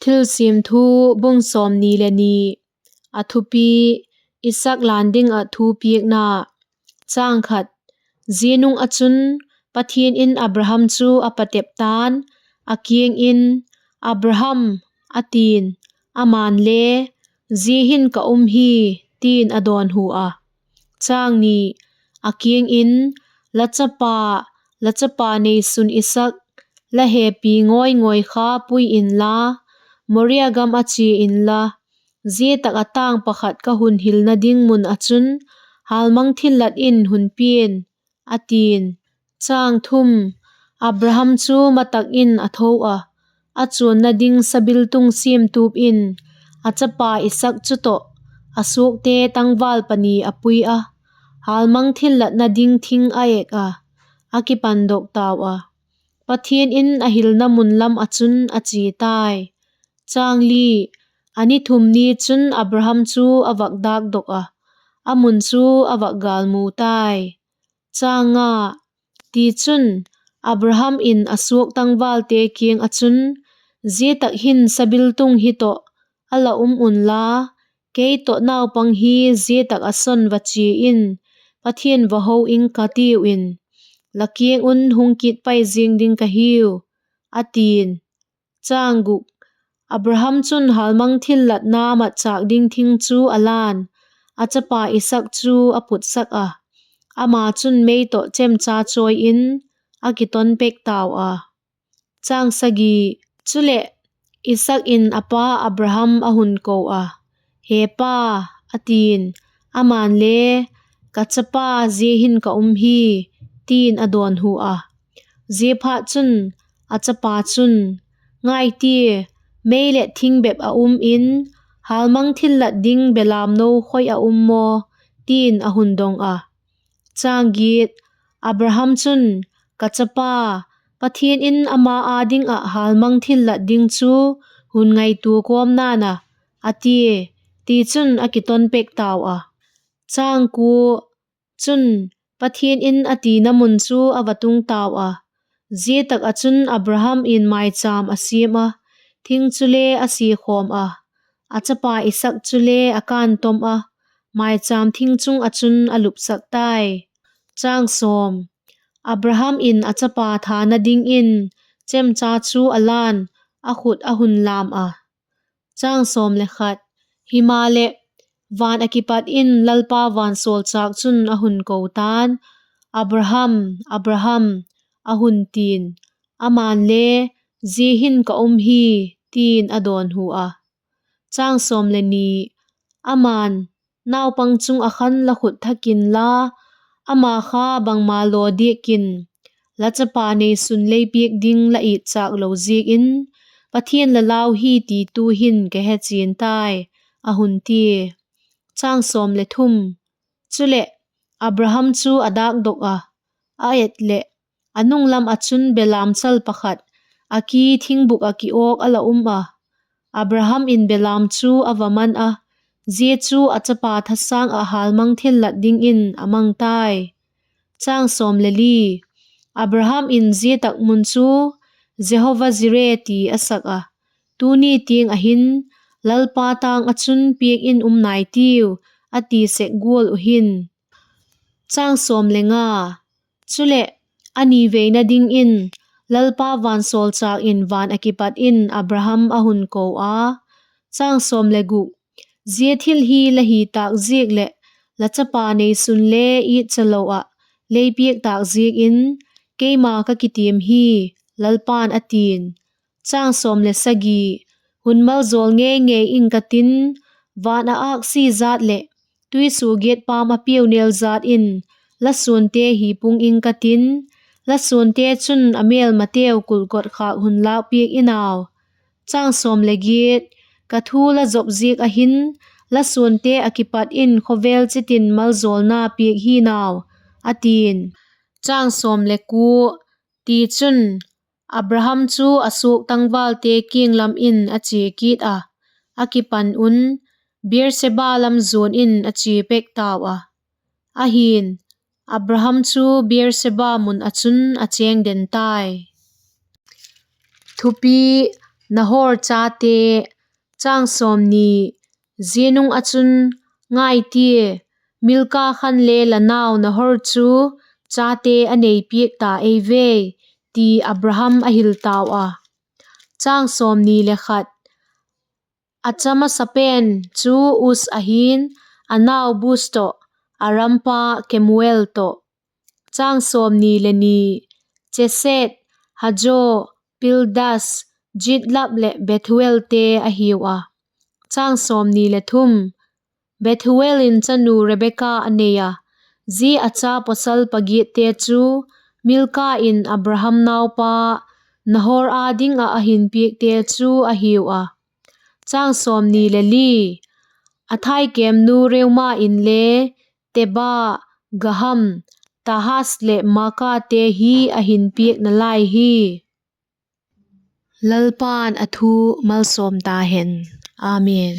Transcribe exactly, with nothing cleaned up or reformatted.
Thilsiam Thu, bung sawmni le ni. A thupi: Isaak lân ding ah thu piakna. Zia nung ah chun Pathian in Abraham chu a patep ta'n, a kiang in, Abraham, a ti'n; ama'n le, Zia hin ka um hi, ti'n a dawnhu a. A kiang in, La chapa, la chapa neisun Isaak, la hepi ngawi ngawi kha pui inla, Moria gam ah chia inla, zia tak ah tâng pakhat ka hun hilna ding mun ah chun hâlmang thillat in hun pia'n, a ti'n. Abraham chu matak in a tho ah, a chuanna ding sabiltung siamtup in, a chapa Isaak chu tawh, a suakte tangval pani a pui a, hâlmang thillatna ding thing a ek a, a kipandok tau a, Pathian in a hilna mun lam ah chun a chia tai. A ni thum ni chun Abraham chu a vak dâkdok ah, a mun chu a vak gâlmu tai. Tichun, Abraham in a suak tangvalte kiang ah chun, Zia tak hin sabiltung hi tawh a la um unla, kei tawh naupang hi zia tak ah son va chia in, Pathian va ho ing ka tiu in, la kiang un hung kit pai ziang ding ka hiu, a ti'n. Abraham chun hâlmang thillatna matchâk ding thing chu a la'n, a chapa Isaak chu a putsak ah, ama chun mei tawh chemcha chawi in a kiton pek tau a. Chuleh, Isaak in a pa Abraham a hun ko a, He pa, a ti'n; ama'n le, Ka chapa, zia hin ka um hi, ti'n a dawnhu a. Ziaphatchun, a chapa chun, Ngai tia, mei leh thing bep a um in, hâlmang thillat ding belamno khoi ah um maw? ti'n a hun dong a. Abraham chun, Ka chapa, Pathian in ama â ding ah hâlmang thillat ding chu hun ngaitua kawm na'n a, a tia. Tichun, a kiton pek tau a. Chun, Pathian in a tina mun chu a va tung tau a. Zia tak ah chun Abraham in maichâm a siam a, thing chule a siakhawm a, a chapa Isaak chule a kântom ah, maichâm thing chung ah chun a lupsak tai. Abraham in a chapa thâna dingin chemcha chu a la'n, a khut a hun lâm a. Himaleh, van ah kipat in Lalpa vansawlchâk chun a hun ko ta'n, Abraham, Abraham, a hun ti'n; ama'n le, Zia hin ka um hi, ti'n a dawnhu a. Ama'n, Naupang chung ah khan la khut thak inla, ama kha bangma law diak in; la chapa neisun lei piak ding la itchâk lo ziak in, Pathian la lau hi ti tu'hin ka hechian tai, a hun tia. Chuleh, Abraham chu a dâkdok a, a et leh, a nung lam ah chun belamchal pakhat, a ki thingbuk ah kiawk a la um a. Abraham in belam chu a va man a, zia chu a chapa thasâng ah hâlmang thillat dingin a mang tai. Abraham in zia tak mun chu Jehova-jire ti a sak a, tuni tiang ah hin, Lalpa tâng ah chun piak in um nai tiu, a ti sek gual uh hin. Chuleh, a ni veina dingin Lalpa vansawlchâk in van ah kipat in Abraham a hun ko a, Zia thil hi la hi tâk ziak leh, la chapa neisun le itcha lo ah lei piak tâk ziak in, keima ka kitiam hi, Lalpa'n a ti'n. Hun maljawl ngei ngei ing ka tin, van ah âksi jat leh tuisuagiat pâm ah piaunel jat in la suante hi pung ing ka tin, la suante chun a mêlmateu kulkot khâk hun lâk piak in au. Ka thu la zop ziak ah hin, la suante ah kipat in khawvel chitin maljawlna piak hi'n au, a ti'n. Tichun, Abraham chu a suak tangvalte kiang lam in a chia kit a, a kipan un Beer-seba lam zuan in a chia pek tau a. Ahi'n, Abraham chu Beer-seba mun ah chun a chêng den tai. Thupi: Nahor chate. Zia nung ah chun, ngai tia, Milka khan le la nau Nahor chu chate a nei piak ta ei ve, ti Abraham a hil tau a. A cha masapen chu Uz ahi'n, a nau Buz tawh, Arampa Kemuel tawh. Chesed, Hazo, Pildas, Jidlap leh Bethuelte a hiu a. Bethuel in chanu Rebeka a nei a, zia a cha pawsal pagiatte chu Milka in Abraham naupa Nahor â ding ah a hin piakte chu a hiu a. A thaikêmnu Reuma inle Teba, Gaham, Tahas leh Maakate hi a hin piak nalai hi. Lalpa'n a thu malsawm ta hen. Amen.